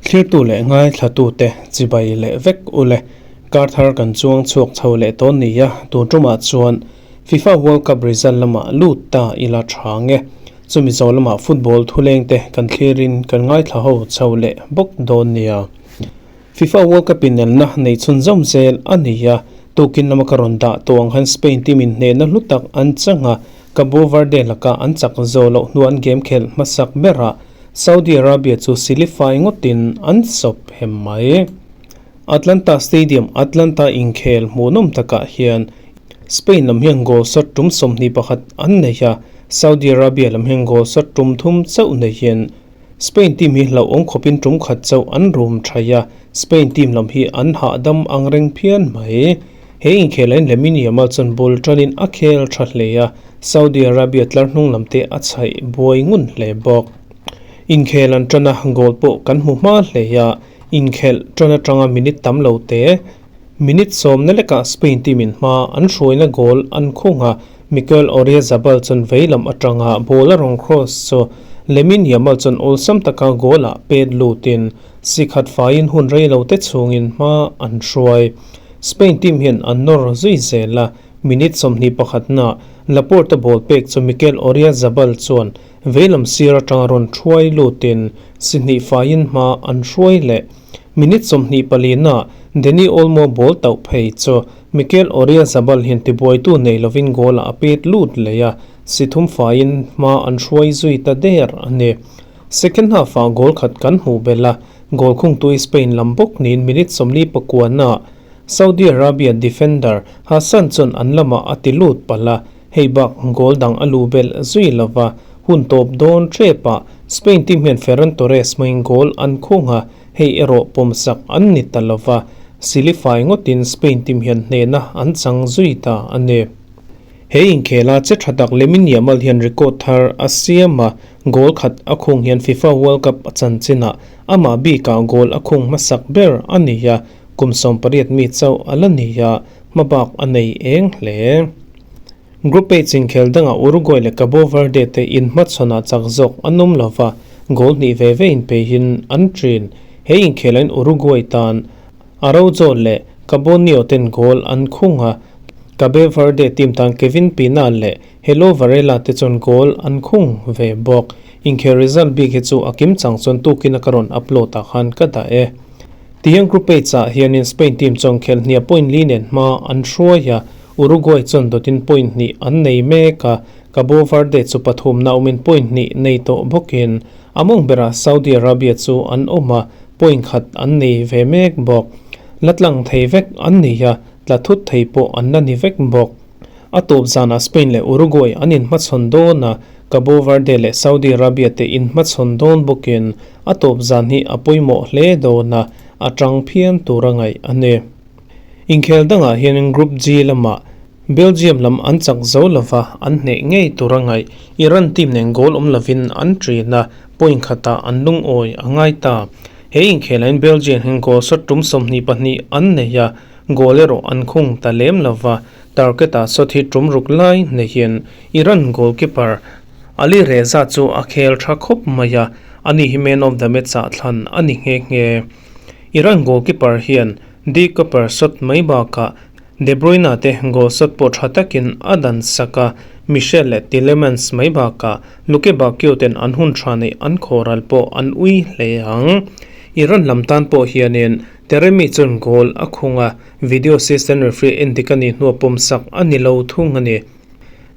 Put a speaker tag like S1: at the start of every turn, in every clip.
S1: Thlirtu leh ngaithlatute chibai leh vek ule. Kar thar kan chuang chhuak chho leh tawn ni a, tun tumah chuan FIFA World Cup result lamah lut ta ila tha nge. Chumi zo lamah football thulengte kan thlirin kan ngaithla ho chho leh bawk dawn nia. FIFA World Cup inelna nei chhunzawm zel a ni a, tukin lama ka rawn dah tawh ang khan Spain team in hnehna hlu tak an chang a, Cabo Verde laka an chak zo loh hnu an game khelh hmasak berah Saudi Arabia chu silifai ngawtin an sawp hem mai. Atlanta Stadium, Atlanta inkhel hmuhnawm takah hian Spain lam hian goal shot tum 21 an nei a, Saudi Arabia lam hian goal shot tum thum chauh neihin Spain team hi hlauhawm khawpin tum khat chauh an rum thaih a, Spain team lam hi an hahdam ang reng phian mai. He inkhelain Lamine Yamal chuan ball tanin a khel tha hle a, Saudi Arabia tlar hnung lam te a chhaih buai ngun hle bawk. Inkhel an tan a, goal pawh kan hmu hma hle a, inkhelh tan atanga minute tam lo te, minute sawmna lekah Spain team in hma an hruaina goal an khung a, Mikel Oyarzabal chuan vei lam atanga ball a rawn cross chu Lamine Yamal chuan awlsam taka goal ah pet lutin si khat faiin hun rei lo te chhungin hma an hruai. Spain team hian an nawr zui zel a, minute 21 na Laporte ball pek chu Mikel Oyarzabal chuan vei lam sir atanga rawn thuai lutin si hnih faiin hma an hruai leh. Minute 24 na Dani Olmo ball tauh phei chu Mikel Oyarzabal hian tibuaitu nei lovin goal ah a pet lut leh a, si thum faiin hma an hruai zui ta der a ni. Second half ah goal khat kan hmuh belh a, goal khungtui Spain lam bawk niin minute 49 ah Saudi Arabia defender Hassan chuan an lamah a ti lut palh a, hei bak goal dang a lu belh zui lova, hun tawp dawn tep ah Spain team hian Ferran Torres hmangin goal an khung a, Hei erawh pawmsak an ni ta lova, silifai ngawtin Spain team hian hnehna an chang zui ta a ni. He inkhela che tha tak Lamine Yamal hian record thar a siam a, goal khat a khung hian FIFA World Cup a chanchinah amah bikah goal a khung hmasak ber a ni a, kum 18 mi chauh a la ni a, hmabak a nei eng hle. Group H inkhel dangah Uruguay leh Cabo Verde te inhmachhawnah chak zawk an awm lova, goal hnih ve ve inpeihin an ṭin. He inkhelain Uruguay tan Araujo leh Carbonio ten goal an khung a, Cabe Verde team tan Kevin Pina leh Hello Varela te chuan goal an khung ve bawk. Inkhel result bik hi chu a kim chang chuan tukin a ka rawn upload ah khan ka dah e. Tihian Group H ah hianin Spain team chuan khelh hniah point li nen hma an hruai a, Uruguay chuan dawtin point hnih an nei mek a, Cabo Verde chu pathumna awmin point hnih nei tawh bawkin a mawng berah Saudi Arabia chu an awm a, point khat an nei ve mek bawk. La tlang thei vek an ni a, tla thut thei pawh an la ni vek bawk. A tawp zanah Spain leh Uruguay an inhmachhawn dawn a, Cabo Verde leh Saudi Arabia te inhmachhawn dawn bawkin a tawp zan hi a pawimawh hle dawn a, a tang phian tur a ngaih a ni. Inkhel dangah hianin Group G lamah Belgium lam an chak zo lova, an hneh ngei tur a ngaih. Iran team nen goal awm lovin an ṭin a, point khatah an lungawi a ngai ta. He inkhelahin Belgium hian goal shot tum 22 an nei a, goal erawh an khung ta lem lova, target-ah shot hi tum ruk lai neihin Iran goalkeeper Ali Reza chu a khel tha khawp mai a, ani hi man of the match-ah thlan a ni nghe nghe. Iran goalkeeper hian De Cooper shot mai bakah De Bruyne te goal shot pawh tha takin a dan sak a, Michel leh Tielemans mai bakah Luke Bacchio ten an hun tha neih an khawhral pawh an ui hle ang. Iran lam tan pawh hianin Taremi chuan goal a khung a, video assistant referee endik a nih hnuah pawmsak a ni lo thung a ni.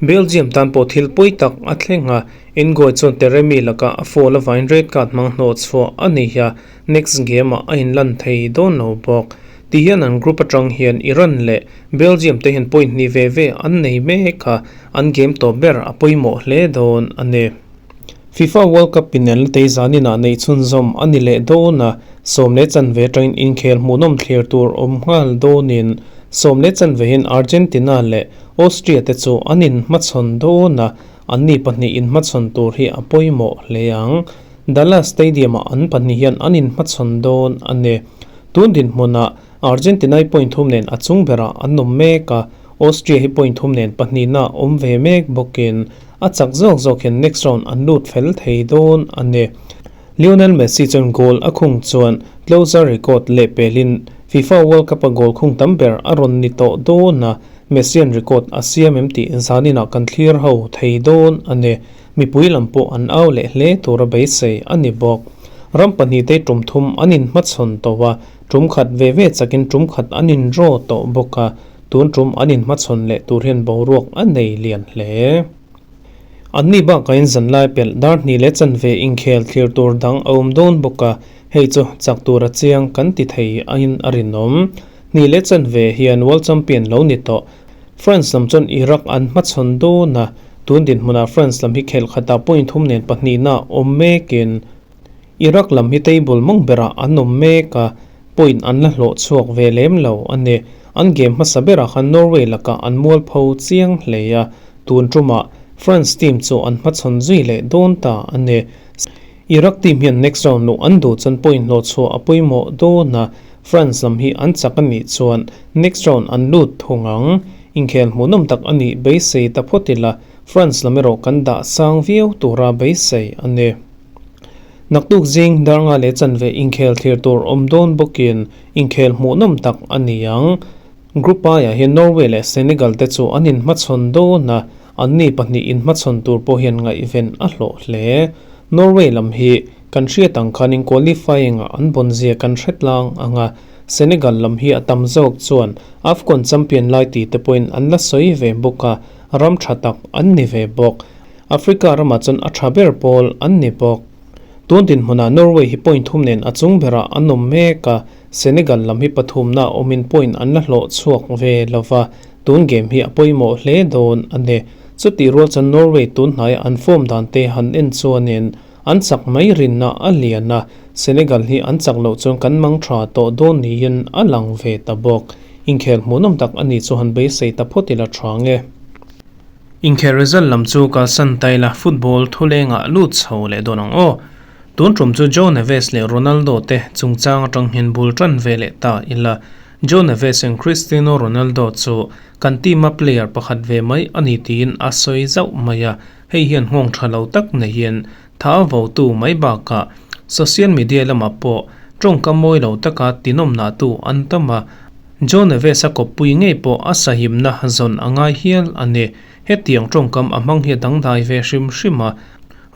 S1: Belgium tan pawh thil pawi tak a thleng a, Ngoy chuan Taremi lakah a foul avangin red card hmang hnawh chhuah a ni a, next game ah a inlan thei dawn lo bawk. Ti hian an group atang hian Iran leh Belgium te hian point hnih ve ve an nei mek a, an game tawp ber a pawimawh hle dawn a ni. FIFA World Cup inel na tei zanin ah neih chhunzawm a ni leh dawn a, 10:15 atangin inkhel hmuhnawm thlir tur awm nghal dawnin 10:15 in Argentina leh Austria te chu an inhmachhawn dawn a, anni pahnih inhmachhawn tur hi a pawimawh hle ang. Dallas Stadium ah an pahnih hian an inhmachhawn dawn a ni. Tun dinhmunah Argentina hi point thum nen a chung berah an awm mek a, Austria hi point thum nen pahnihna awm ve mek bawkin a chak zawk zawk hian next round an lut fel thei dawn a ni. Lionel Messi chuan goal a khung chuan Klose record lehpelin FIFA World Cup-a goal khung tam ber a rawn ni tawh dawn a, Messi-a'n record a siam em tih zaninah kan thlir ho thei dawn a ni. Mipui lam pawh an au leh hle tura beisei a ni bawk. Ram pahnihte tum thum an inhmachhawn tawh a, tum khat ve ve chakin tum khat an indraw tawh bawk a, tun tum an inhmachhawn leh tur hian boruak a nei lian hle. Anni bakain zanlai pelh dar hnih leh chanve inkhel thlir tur dang a awm dawn bawk a, hei chu chak tura chiang kan ti thei aiin a rinawm. Hnih leh chanve hian World Champion lo ni tawh. France lam chuan Iraq an hmachhawn dawn a, tun dinhmunah France lam hi khelh khatah point thum nen pahnihna awm mekin Iraq lam hi table mawng berah an awm mek a, point an la hlawh chhuak ve lem lo a ni. An game hmasa berah khan Norway lakah an mualpho chiang hle a, tun tumah France team chu an hmachhawn zui leh dawn ta a ni. Iraq team hian next round luh an duh chuan point hlawh chhuah a pawimawh dawn a, France lam hi an chak a nih chuan next round an lut thung ang. Inkhel hmuhnawm tak a nih beisei ta phawt ila, France lam erawh kan dah sang viau tura beisei a ni. Naktuk zing dar nga leh chanve inkhel thlir tur awm dawn bawkin inkhel hmuhnawm tak a ni ang. Group I-ah hian Norway leh Senegal te chu an inhmachhawn dawn a, anni pahnih inhmachhawn tur pawh hian ngaihven a hlawh hle. Norway lam hi kan hriat ang khanin qualifying-ah an bawn zia kan hre tlang ang a, Senegal lam hi a tam zawk chuan AFCON champion lai tih te pawhin an la sawi ve bawk a, ram tha tak an ni ve bawk. Africa ramah chuan a tha ber pawl an ni bawk. Tun dinhmunah Norway hi point thum nen a chung berah an awm mek a, Senegal lam hi pathumna awmin point an la hlawh chhuak ve lo va, tun game hi a pawimawh hle dawn a ni. Chutih rual chuan Norway tun hnaia an form dan te han en chuanin an chak mai rinna a lian a, Senegal hi an chak loh chuan kan mang tha tawh dawn niin a lang ve ta bawk. Inkhel hmuhnawm tak a nih chu han beisei ta phawt ila tha nge. Inkhel result lam chu kalsan ta ila football thulengah lut chho leh dawn ang aw. Tun tum chu Joe Neves leh Ronaldo te chungchang atang hian bul tan ve leh ta ila. Joe Neves in Cristiano Ronaldo chu kan team a player pakhat ve mai a ni tiin a sawi zauh mai a, hei hian nghawng tha lo tak neiin tha a votu mai bakah social media lamah pawh tawngka mawi lo taka tinawmnahtu an tam a, Joe Neves a kawppui ngei pawh a sahimna zawn a ngai hial a ni. Hetiang tawngkam a hmang hi a dangdai ve hrim hrim a,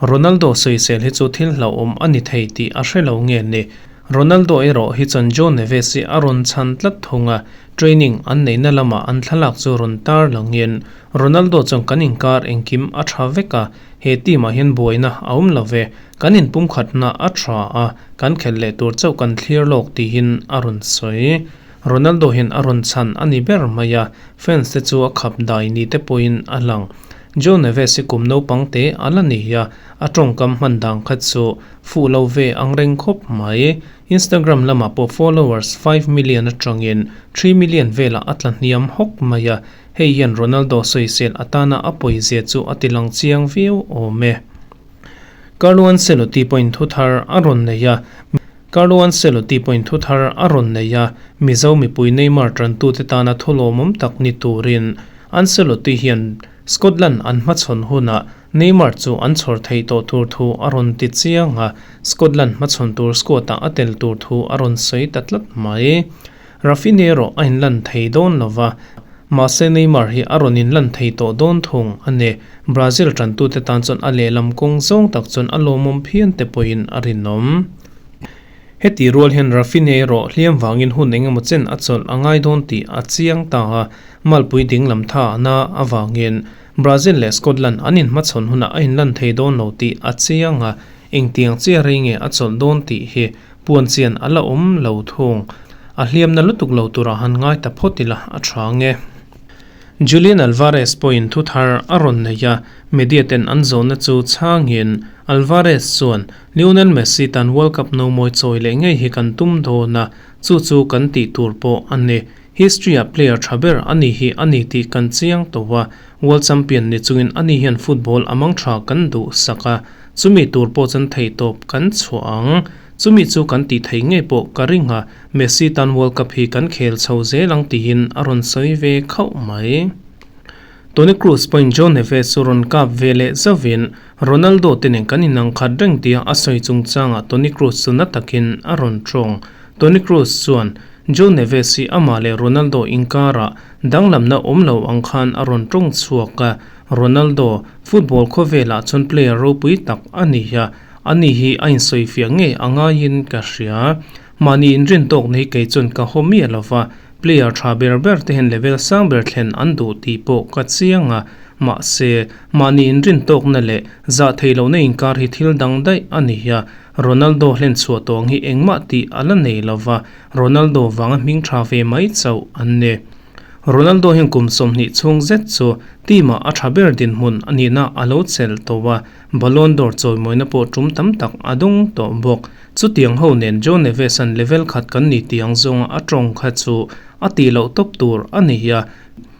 S1: Ronaldo sawisel hi chu thil hlauhawm a ni thei tih a hre lo nge ni. Ronaldo erawh hi chuan Joe Neves hi a rawn chhan tlat thung a, training an neihna lamah an thlalak chu rawn tar langin Ronaldo chuan kan inkar engkim a tha vek a, he team ah hian buaina a awm lo ve, kan inpumkhatna a tha a, kan khelh leh tur chauh kan thlir lawk tiin a rawn sawi. Ronaldo hian a rawn chhan a ni ber mai a, fans te chu a khap dai ni te pawhin a lang. Joe Neves hi kum naupang te a la ni a, a tawngkam hman dan kha chu fuh lo ve ang reng khawp mai. Instagram lamah pawh followers 5 million atangin 3 million velah a tla hniam hawk mai a, hei hian Ronaldo sawisel atana a pawizia chu a tilang chiang viau awm e. Carlo Ancelotti pawhin thu thar a rawn nei a, Carlo Ancelotti pawhin thu thar a rawn nei a, Mizo mipui Neymar tantute tana thu lawmawm tak ni turin Ancelotti hian Scotland an hmachhawn hunah Neymar chu an chhawr theih tawh tur thu a rawn ti chiang a, Scotland hmachhawn tur squad-ah a tel tur thu a rawn sawi ta tlat mai. Raphinha erawh a inlan thei dawn lo va, mahse Neymar hi a rawn inlan thei tawh dawn thung a ni. Brazil tantute tan chuan a lehlam kawng zawng tak chuan a lawmawm phian te pawhin a rinawm. Heti rual hian Raphinha erawh hliam vangin hun eng emaw chen a chawlh a ngai dawn tih a chiang ta a, malpui dinglam tha na avangin Brazil leh Scotland an inhmachhawn hunah a inlan thei dawn lo tih a chiang a, engtiang chiah rei nge a chawlh dawn tih hi Puan chian a la awm lo thung. A hliamna lutuk lo turah han ngai ta phawt ila a tha nge. Julian Alvarez pawhin thu thar a rawn nei a, media ten an zawhna chu chhangin Alvarez chuan, Lionel Messi tan World Cup no mawi chawi leh ngei hi kan tum dawn a, chu chu kan tih tur pawh a ni. History ah player tha ber a ni hi a ni tih kan chiang tawh a, World Champion ni chungin ani hian football a mang tha kan duh sak a, chumi tur pawh chuan theihtawp kan chhuah ang. Chumi chu kan tih theih ngei pawh ka ring a, Messi tan World Cup hi kan khel chho zel ang tiin a rawn sawi ve khauh mai. Toni Kroos pawhin Joe Neves chu rawn kap ve leh zauhin Ronaldo te nen kan inang khat reng tia a sawi chungchangah Toni Kroos chu na takin a rawn tawng. Toni Kroos chuan Joe Neves hi amah leh Ronaldo inkarah danglamna awm lo ang khan a rawn tawng chhuak a, Ronaldo football khawvelah chuan player ropui tak a ni a, ani hi a insawifiah ngei a ngaiin ka hria. Mahni inrin tawkna hi kei chuan ka haw miah lova, player tha ber ber te hian level sang ber thlen an duh tih pawh ka chiang a, mahse, mahni inrin tawkna leh zah theih lohna inkar hi thil dang daih a ni a, Ronaldo hlen chhuah tawng hi engmah tih a la nei lova, Ronaldo vanga hming tha ve mai chauh an ni. Ronaldo hian kum 20 chhung zet chu team ah a tha ber dinhmun a nihna a lo chelh tawh a, Ballon d'Or chawimawina pawh tum tam tak a dawng tawh bawk. Chutiang ho nen Joe Neves an level khat kan ni tih ang zawnga a tawng kha chu a tih loh tawp tur a ni a,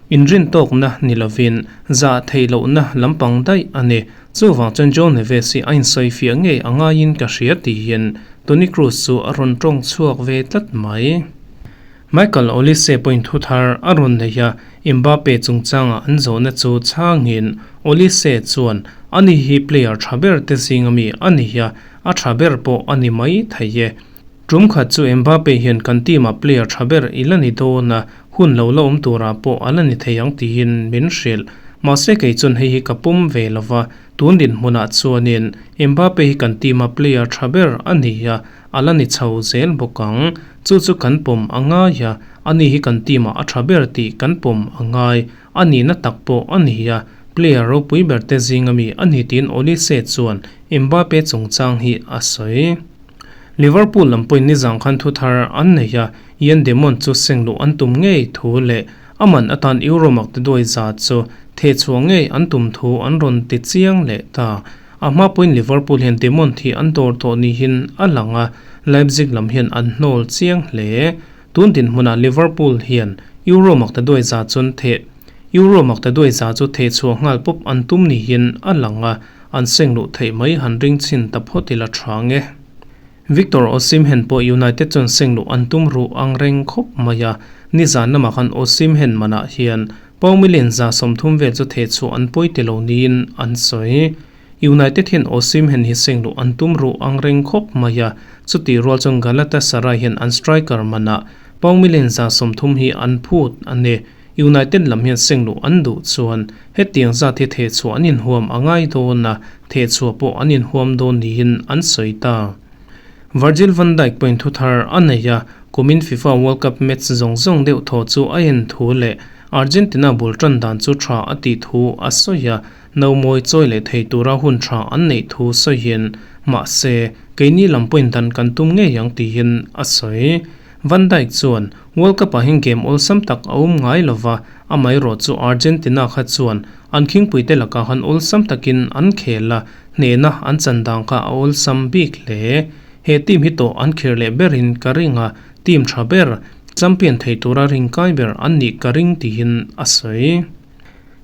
S1: inrin tawkna ni lovin zah theih lohna lampang daih a ni. Chuvang chuan Joe Neves hi a insawifiah ngei a ngaiin ka hria tihin Toni Kroos chu a rawn tawng chhuak ve tlat mai. Michael Olise pawhin thu thar a rawn nei a, Mbappe chungchanga an zawhna chu chhangin Olise chuan, Ani hi player tha ber te zinga mi a ni a, a tha ber pawh a ni mai thei e. Tum khat chu Mbappe hian kan team ah player tha ber i la ni dawn a, hun lo la awm turah pawh a la ni thei ang tiin min hrilh. Mahse kei chuan hei hi ka pawm ve lova, tun dinhmunah chuanin Mbappe hi kan team a player tha ber a ni a, A la ni chho zel bawk ang. Chu chu kan pawm a ngai a, ani hi kan team ah a tha ber tih kan pawm a ngai. A nihna tak pawh a ni a, player ropui ber te zing ami a ni tiin Olise chuan Mbappe chungchang hi a sawi. Liverpool lam pawhin nizang khan thu thar an nei a, Ian Demon chu seng luh an tum ngei thu leh a man atan Euro maktaduai za chu thehchhuah ngei an tum thu an rawn ti chiang leh ta. A hma pawhin Liverpool hian Demon thi an dawr tawh nihin a lang a, Leipzig lam hian an hnawl chiang hle. Tun dinhmunah Liverpool hian Euro maktaduai za chuan theh Euro maktaduai za chu theh chhuah nghal pawp an tum nihin a lang a, an seng luh theih mai han ring chhin ta phawt ila tha nge. Victor Osimhen pawh United chuan seng luh an tum ruh ang reng khawp mai a, nizan lamah khan Osimhen manah hian Pau million 30 vel chu theh chhuah an pawi ti lo niin an sawi. United hian Osimhen hi seng luh an tum ruh ang reng khawp mai a, chutih rual chuan Galatasaray hian an striker manah Pau million 30 hi an phut a ni. United lam hian seng luh an duh chuan hetiang zat hi theh chhuah an inhuam a ngai dawn a, theh chhuah pawh an inhuam dawn niin an sawi ta. Virgil van Dijk pawhin thu thar a nei a, kumin FIFA World Cup match zawng zawng deuh thaw chu a en thu leh Argentina bul tan dan chu tha a tih thu a sawi a, no mawi chawi leh thei tura hun tha an neih thu sawiin, mahse, keini lam pawhin dan kan tum ngei ang tiin a sawi. Van Dijk chuan, World Cup-ah hian game awlsam tak a awm ngai lova, amaherawh chu Argentina kha chuan an khingpuite lakah khan awlsam takin an khel a, hnehna an chan dan kha a awlsam bik hle. He team hi tawh an khir leh berin ka ring a, team tha ber, champion thei tura ringkai ber an nih ka ring tiin a sawi.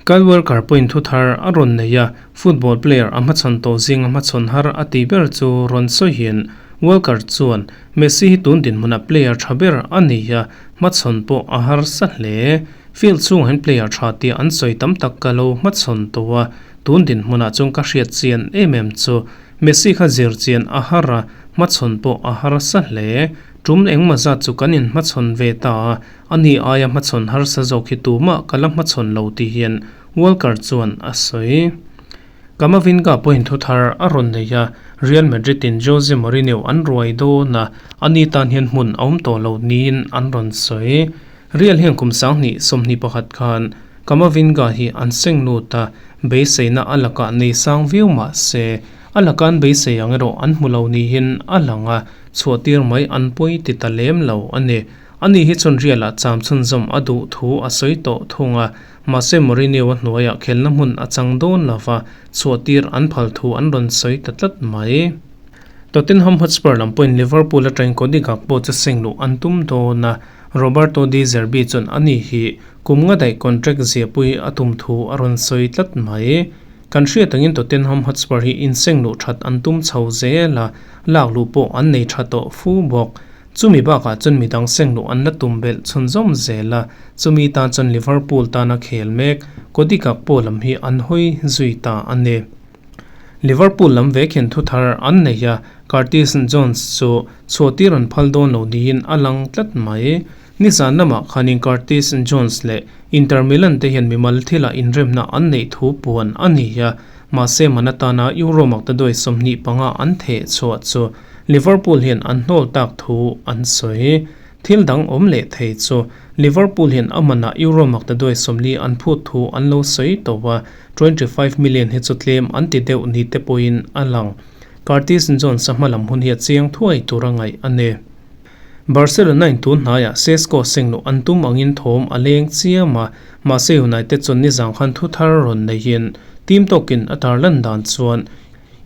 S1: Kyle Walker pawhin thu thar a rawn nei a, football player a hmachhawn tawh zinga hmachhawn har a tih ber chu rawn sawiin Walker chuan Messi hi tun dinhmunah player tha ber a ni a, hmachhawn pawh a harsa hle. Field chhungah hian player tha tia an sawi tam tak ka lo hmachhawn tawh a, tun dinhmunah chuan ka hriat chian em em chu Messi kha zir chian a har a, hmachhawn pawh a harsa hle. Tum engmah zat chu kan inhmachhawn ve ta a, A ni aia hmachhawn harsa zawk hi tumah ka la hmachhawn lo tih hian Walker chuan a sawi. Camavinga pawhin thu thar a rawn nei a, Real Madrid in Jose Mourinho an ruai dawn a, a ni tan hian hmun a awm tawh lo niin an rawn sawi. Real hian kum 2021 khan Camavinga hi an seng lut a, beiseina a lakah nei sang viau mah se, a laka an beisei ang erawh an hmu lo niin a lang a, chhuahtir mai an pawi ti ta lem lo a ni. Ani hi chuan Real-ah cham chhunzawm a duh thu a sawi tawh thung a, mahse Mourinho-a hnuaiah khelna hmun a chang dawn lova, chhuahtir an phal thu an rawn sawi ta tlat mai. Tottenham Hotspur lam pawhin Liverpool atangin Cody Gakpo chu seng luh an tum dawn a, Roberto De Zerbi chuan ani hi kum nga daih contract ziahpui a tum thu a rawn sawi tlat mai. Kan hriat angin Tottenham Hotspur hi inseng luh that an tum chho zel a, lak luh pawh an nei tha tawh fu bawk. Chumi bakah chuan midang seng luh an la tum belh chhunzawm zel a, chumi tan chuan Liverpool tana khel mek Cody Gakpo lam hi an hawi zui ta a ni. Liverpool lam vek hian thuthar an nei a, Curtis Jones chu chhuahtir an phal dawn lo niin a lang tlat mai. Nizan lamah khanin Curtis Jones leh Inter Milan te hian mimal thilah inremna an neih thu puan a ni a, mahse man atana Euro maktaduai 25 an theh chhuah chu Liverpool hian an hnawl tak thu an sawi. Thil dang awm leh thei chu Liverpool hian a manah Euro maktaduai 40 an phut thu an lo sawi tawh a, 25 million hi chu tlem an ti deuh ni te pawhin a lang. Curtis Jones a hma lam hun hi a chiang thuai tur a ngaih a ni. Barcelona in tun hnaiah Sesko sengluh an tum angin thawm a leng chiam a, mahse United chuan nizang khan thu thar rawn neihin team tawkin a tarlan dan chuan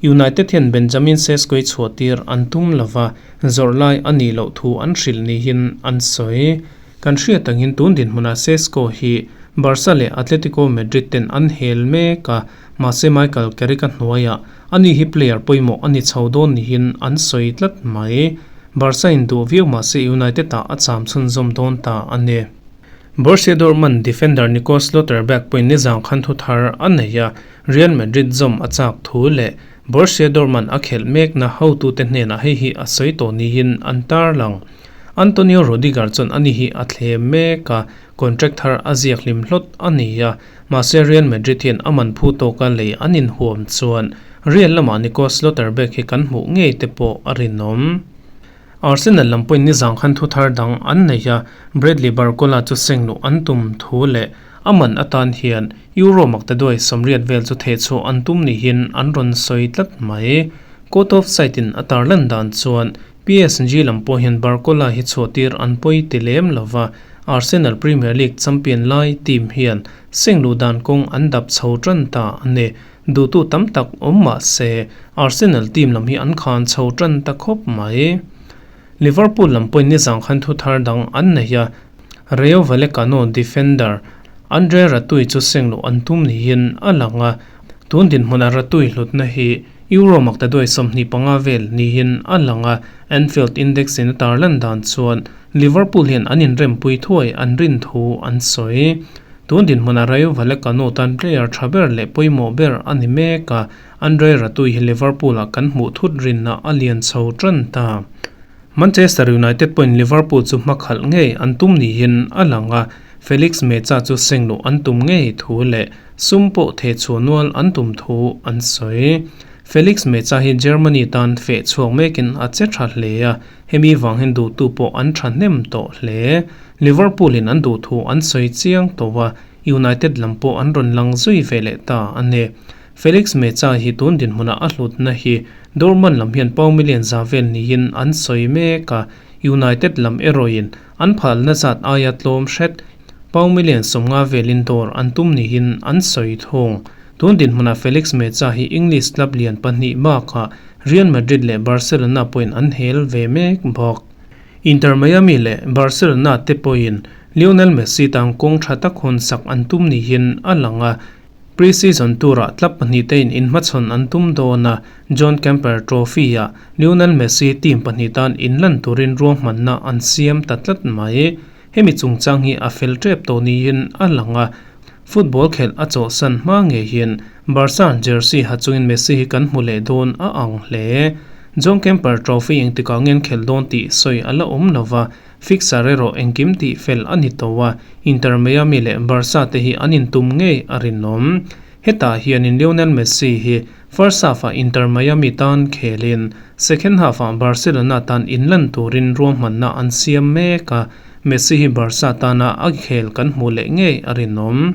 S1: United hian Benjamin Sesko hi chhuahtir an tum lova, zawrh lai a nih loh thu an hrilh niin an sawi. Kan hriat angin tun dinhmunah Sesko hi Barca leh Atletico Madrid ten an hel mek a, mahse Michael Carrick-a hnuaiah ani hi player pawimawh a ni chho dawn niin an sawi tlat mai. Barca in duh viau mahse United-ah a cham chhunzawm dawn ta a ni. Borussia Dortmund defender Nico Schlotterbeck pawhin nizang khan thu thar a nei a, Real Madrid zawm a chak thu leh Borussia Dortmund a khelh mekna hotute hnenah hei hi a sawi tawh niin an tarlang. Antonio Rudiger chuan ani hi a thlem mek a, contract thar a ziak hlim hlawt a ni a, mahse Real Madrid hian a man phu tawka lei an inhuam chuan Real lamah Nico Schlotterbeck hi kan hmuh ngei te pawh a rinawm. Arsenal lam pawhin nizang khan thu thar dang an nei a, Bradley Barcola chu sengluh an tum thu leh a man atan hian Euro maktaduai 80 vel chu thehchhuah an tum niin an rawn sawi tlat mai. Court of Sight in a tarlan dan chuan PSG lam pawh hian Barcola hi chhuahtir an pawi ti lem lova, Arsenal Premier League champion lai team hian sengluh dan kawng an dap chho tan ta a ni. Duhtu tam tak awm mah se Arsenal team lam hi an khan chho tan ta khawp mai. Liverpool lam pawhin nizang khan thu thar dang an nei a, Rayo Vallecano defender Andre Ratui chu sengluh an tum niin a lang a, tun dinhmuna Ratui hlutna hi Euro maktaduai 25 vel niin a lang a, Anfield Index in a tarlan dan chuan Liverpool hian an inrempui thuai an rin thu an sawi. Tun dinhmuna Rayo Vallecano tan player tha ber leh pawimawh ber a ni mek a, Andre Ratui hi Liverpool ah kan hmuh thut rinna a lian chho tan ta. Manchester United pawhin Liverpool chu hma khalh ngei an tum niin a lang a, Felix Meza chu sengluh an tum ngei thu leh sum pawh thehchhuah nual an tum thu an sawi. Felix Meza hi Germany tan feh chhuak mekin a che tha hle a, hemi vang hian duhtu pawh an thahnem tawh hle. Liverpool in an duh thu an sawi chiang tawh a, United lam pawh an rawn lang zui ve leh ta a ni. Felix Meza hi tun dinhmunah a hlutna hi Dortmund lam hian pound million za vel niin an sawi mek a, United lam erawhin an phalna zat aia tlawm hret pound million 50 velin dawr an tum niin an sawi thung. Tun dinhmunah Felix Meza hi English club lian pahnih bakah Real Madrid leh Barcelona pawhin an hel ve mek bawk. Inter Miami leh Barcelona te pawhin Lionel Messi tan kawng tha tak hawn sak an tum niin a lang a, pre-season turah club pahnih te in inhmachhawn an tum dawn a, Joan Gamper Trophy-ah Lionel Messi team pahnih tan inlan turin ruahmanna an siam ta tlat mai. Hemi chungchang hi a fel tep tawh niin a lang a, football khelh a chawhsan hma ngei hian Barca jersey ha chungin Messi hi kan hmu leh dawn a ang hle. Joan Gamper Trophy engtikah ngen khelh dawn tih sawi a la awm lova, fixer erawh engkim tih fel a ni tawh a, Inter Miami leh Barca te hi an intum ngei a rinawm. Hetah hianin Lionel Messi hi first half-ah Inter Miami tan khelin second half-ah Barcelona tan inlan turin ruahmanna an siam mek a, Messi hi Barca tana a khel kan hmuh leh ngei a rinawm.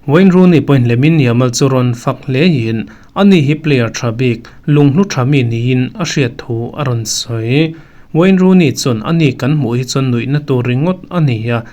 S1: Wayne Rooney pawhin Lamine Yamal chu rawn fak hlein ani hi player tha bik, lunghlu tha mi niin a hriat thu a rawn sawi. Wayne Rooney chuan ani kan hmuh hi chuan nuihna tur ringawt a ni a,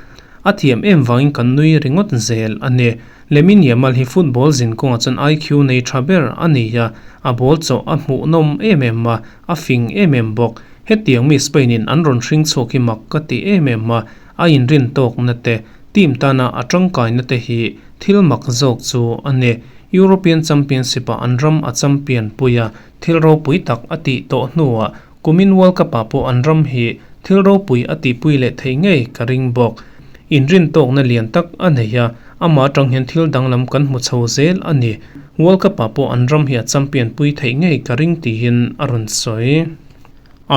S1: a thiam em vangin kan nui ringawt zel a ni. Lamine Yamal hi football zin kawngah chuan IQ nei tha ber a ni a, a ball chawh a hmuhnawm em em a, a fing em em bawk. Hetiang mi Spain in an rawn hring chhuak hi mak ka ti em em a, a inrin tawkna te, team tana a tangkaina te hi thil mak zawk chu a ni. European Championship ah an ram a champion pui a, thil ropui tak a tih tawh hnuah kumin World Cup ah pawh an ram hi thil ropui a tihpui leh theih ngei ka ring bawk. Inrin tawkna lian tak a nei a, amah atang hian thil danglam kan hmu chho zel a ni. World Cup-ah pawh an ram hi a champion pui theih ngei ka ring tiin a rawn sawi.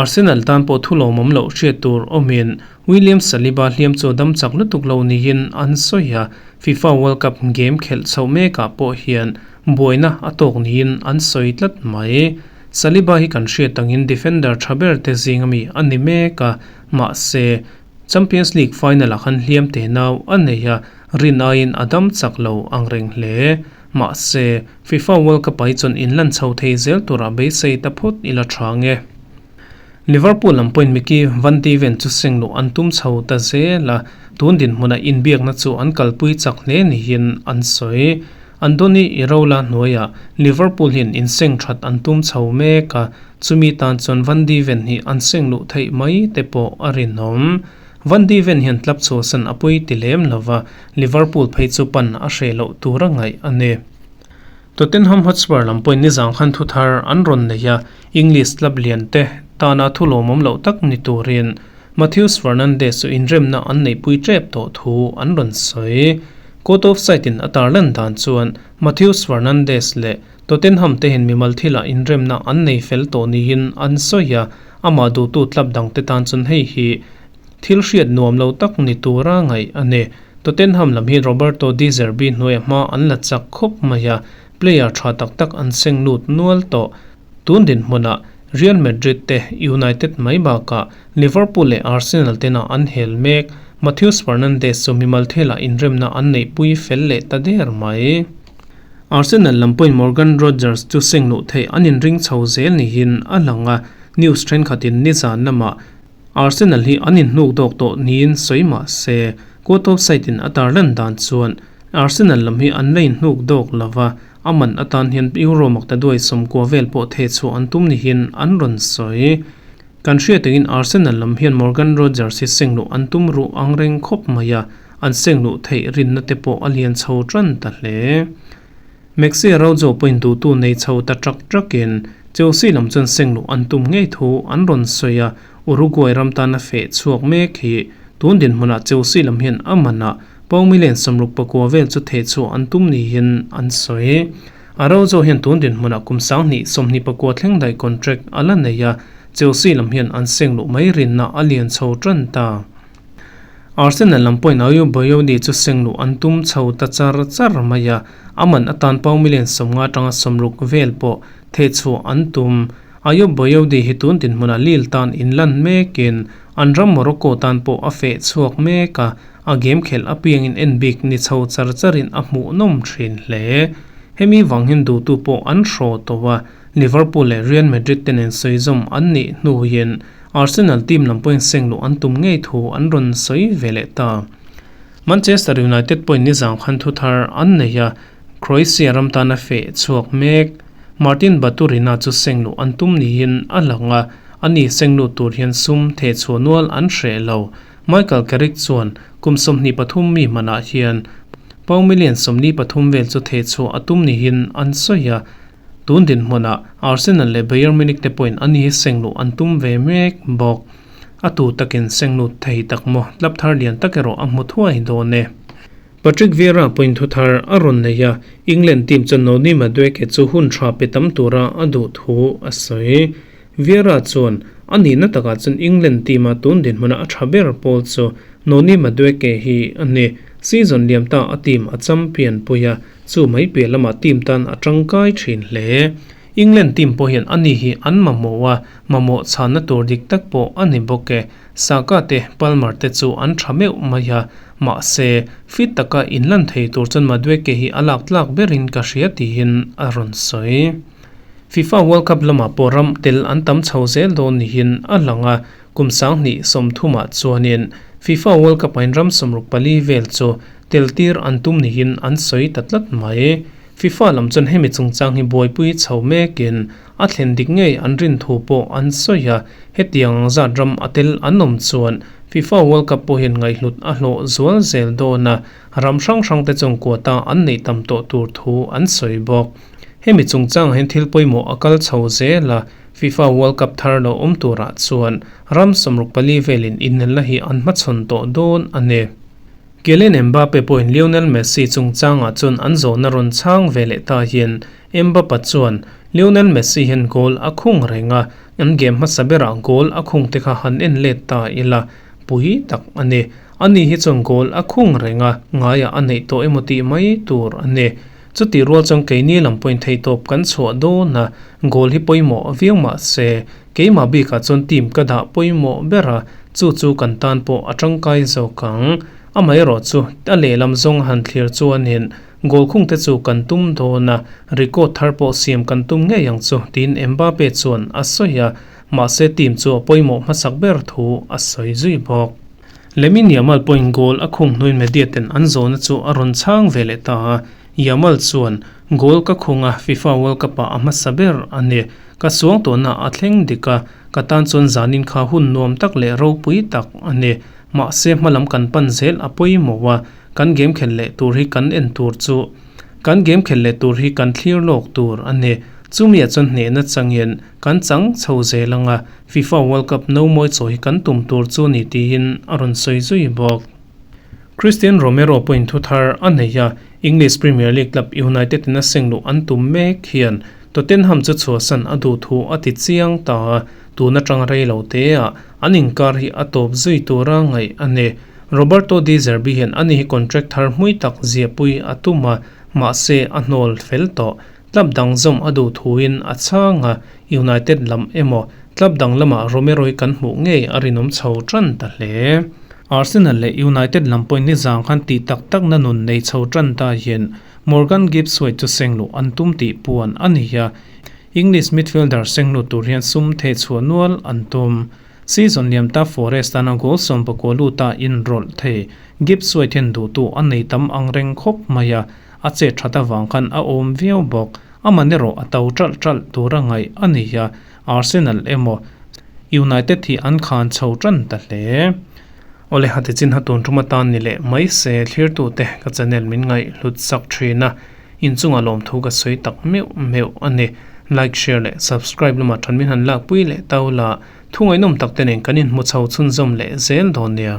S1: Arsenal tan pawh thu lawmawm loh hriat tur awmin William Saliba hliam chu a dam chak lutuk lo niin an sawi a, FIFA World Cup game khelh chhoh mekah pawh hian buaina a tawk niin an sawi tlat mai. Saliba hi kan hriat angin defender tha ber te zing ami a ni mek a, mahse Champions League final-ah khan hliam te nau a nei a, rin aiin a dam chak lo ang reng hle. Mahse, FIFA World Cup-ah hi chuan inlan chho thei zel turah beisei ta phawt ila tha nge. Liverpool lam pawhin Micky van de Ven chu seng luh an tum chho ta zel a, tun dinhmunah inbiakna chu an kalpui chak hle niin an sawi. Andoni Iraola hnuaiah Liverpool hian inseng that an tum chho mek a, chumi tan chuan Van de Ven hi an seng luh theih mai te pawh a rinawm. Van de Ven hian club chhuahsan a pui ti lem lova, Liverpool phei chu pan a hreh loh tur a ngaih a ni. Tottenham Hotspur lam pawhin nizang khan thu thar an rawn nei a, English club lian te tana thu lawmawm loh tak ni turin Matheus Fernandes chu inremna an neihpui tep tawh thu an rawn sawi. Court of Side in a tarlan dan chuan Matheus Fernandes leh Tottenham te hian mimal thilah inremna an nei fel tawh niin an sawi a, amah duhtu club dangte tan chuan hei hi Thil hriat nuam lo tak ni tura ngaih a ni. Tottenham lam hi Roberto De Zerbi hnuaia hma an la chak khawp mai a, player tha tak tak an seng lut nual tawh. Tun dinhmunah Real Madrid te, United mai bakah Liverpool leh Arsenal tena an hel mek. Matheus Fernandes chu mimal thilah inremna an neihpui fel leh ta der mai. Arsenal lam pawhin Morgan Rogers chu seng luh theih an inring chho zel niin a lang a, news thenkhatin nizan lamah Arsenal hi an inhnuk dawk tawh niin sawi mah se, court of side in a tarlan dan chuan Arsenal lam hi an la inhnuk dawk lo va, a man atan hian Euro makta duai 90 vel pawh theh chhuah an tum nihin an rawn sawi. Kan hriat angin Arsenal lam hian Morgan Rogers hi seng luh an tum ruh ang reng khawp mai a, an seng luh theih rinna te pawh a lian chho tan ta hle. Maxi Araujo pawhin duhtu nei chho ta ṭak ṭakin Chelsea lam chuan seng luh an tum ngei thu an rawn sawi a, Uruguay ram tana feh chhuak mek hi tun dinhmunah Chelsea lam hian a manah pound million 69 vel chu theh chhuah an tum niin an sawi. Araujo hian tun dinhmunah kum 2029 thleng daih contract a la nei a, Chelsea lam hian an seng luh mai rinna a lian chho ṭan ta. Arsenal lam pawhin Ayew Boyodi chu seng luh an tum chho ta char char mai a, a man atan pound million 50 atanga 60 vel pawh theh chhuah an tum. Ayew Boyodi hi tun dinhmunah Lille tan inlan mekin an ram Morocco tan pawh a feh chhuak mek a, a game khelh apiangin en bik ni chho char charin a hmuhnawm thin hle. Hemi vang hian duhtu pawh an hraw tawh a, Liverpool leh Real Madrid te nen sawizawm an nih hnuin Arsenal team lam pawhin seng luh an tum ngei thu an rawn sawi ve leh ta. Manchester United pawhin nizang khan thu thar an nei a, Croatia ram tana feh chhuak mek. Martin Baturina chu seng luh an tum niin a lang a, ani seng lut tur hian sum theh chhuah nual an hreh lo. Michael Carrick chuan kum 23 mi hmanah hian pound million 43 vel chu theh chhuah a tum niin an sawi a, Tun dinhmunah Arsenal leh Bayern Munich te pawhin a ni seng luh an tum ve mek bawk. A tu takin seng lut thei tak maw? Club thar lian tak erawh a hmu thuai dawn e. Patrick Vieira pawhin thu thar a rawn nei a, England team chuan Noni Madueke chu hun tha pe tam tura a duh thu a sawi. Vieira chuan a nihna takah chuan England team-a tun dinhmuna a tha ber pawl chu Noni Madueke hi a ni. Season liam ta a team a champion pui a, Chu mai piah lamah team tan a tangkai thin hle. England team pawh hian ani hi an mamawh a, mamawh chhanna tur dik tak pawh a ni bawk e. Saka te, Palmer te chu an tha meuh mai a, mahse, fit taka inlan thei tur chuan Madueke hi a lak tlak berin ka hria tiin a rawn sawi. FIFA World Cup lamah pawh ram tel an tam chho zel dawn niin a lang a, Kum 2030ah chuanin FIFA World Cup-ah in ram 64 vel chu tel tir an tum niin an sawi ta tlat mai. FIFA lam chuan hemi chungchang hi buaipui chho mekin a thlen dik ngei an rin thu pawh an sawi a, hetiang ang zat ram a tel an awm chuan FIFA World Cup pawh hian ngaihhlut a hlawh zual zel dawn a, ram hrang hrangte chuan quota an neih tam tawh tur thu an sawi bawk. Hemi chungchangah hian thil pawimawh a kal chho zel a, FIFA World Cup thar lo awm turah chuan ram 64 velin inelna hi an hmachhawn tawh dawn a ni. Kylian Mbappe pawhin Lionel Messi chungchangah chuan an zawhna rawn chhang ve leh ta hian Mbappe chuan Lionel Messi hian goal a khung reng a, an game hmasa berah goal a khung te kha han en let ta ila pui tak a ni. Ani hi chuan goal a khung reng a, ngaiah a neih tawh emaw tih mai tur a ni. Chutih rual chuan keini lam pawhin theihtawp kan chhuah dawn a, goal hi pawimawh viau mah se, keimah bikah chuan team ka dah pawimawh ber a, chu chu kan tan pawh a tangkai zawk ang. Amaherawh chu a lehlam zawng a han thlir chuanin goal khung te chu kan tum dawn a, record thar pawh siam kan tum ngei ang chu, tiin Mbappe chuan a sawi a, mahse team chu a pawimawh hmasak ber thu a sawi zui bawk. Lamine Yamal pawhin goal a khung hnuin media ten an zawhna chu a rawn chhang ve leh ta a, Yamal chuan, Goal ka khung a, FIFA World Cup ah a hmasa ber a ni. Ka suang tawhna a thleng dik a, ka tan chuan zanin kha hun nuam tak leh ropui tak a ni. Mahse hmalam kan pan zel a pawimawh a, kan game khelh leh tur hi kan en tur chu kan game khelh leh tur hi kan thlir lawk tur a ni. Chumi ah chuan hnehna changin kan chang chho zel ang a, FIFA World Cup no mawi chaw hi kan tum tur chu ni tiin a rawn sawi zui bawk. Cristian Romero pawhin thu thar a nei a, English Premier League club United in a seng luh an tum mek hian Tottenham chu chhuahsan a duh thu a ti chiang ta a, tun atang rei lo te ah an inkar hi a tawp zui tura ngaih a ni. Roberto De Zerbi hian ani hi contract thar hmui tak ziahpui a tum a, mahse a hnawl fel tawh. Club dang zawm a duh thuin a chhang a, United lam emaw club dang lamah Romero hi kan hmuh ngei a rinawm chho tan ta hle. Arsenal leh United lam pawhin nizang khan tih tak takna nun nei chho tan ta hian Morgan Gibbs-White chu sengluh an tum tih puan a ni a, English midfielder senglut tur hian sum theh chhuah nual an tum. Season liam ta Forest tana goal 19 luta inrawlh thei Gibbs-White hian duhtu a nei tam ang reng khawp mai a, A chet that avang khan a awm viau bawk. Aman erawh a to ṭalh ṭalh tura ngaih a ni a, Arsenal emaw United hi an khan chho ṭan ta hle. Awle hati chin ha tun tum atan ni leh mai se thlirtute ka channel min ngaih hlut sak thin a, inchungah lawmthu ka sawi tak meuh meuh a ni. Like, share leh subscribe lamah ṭhan min han lakpui leh tau la, thu ngaihnawm tak te nen kan inhmu chho chhunzawm leh zel dawn nia.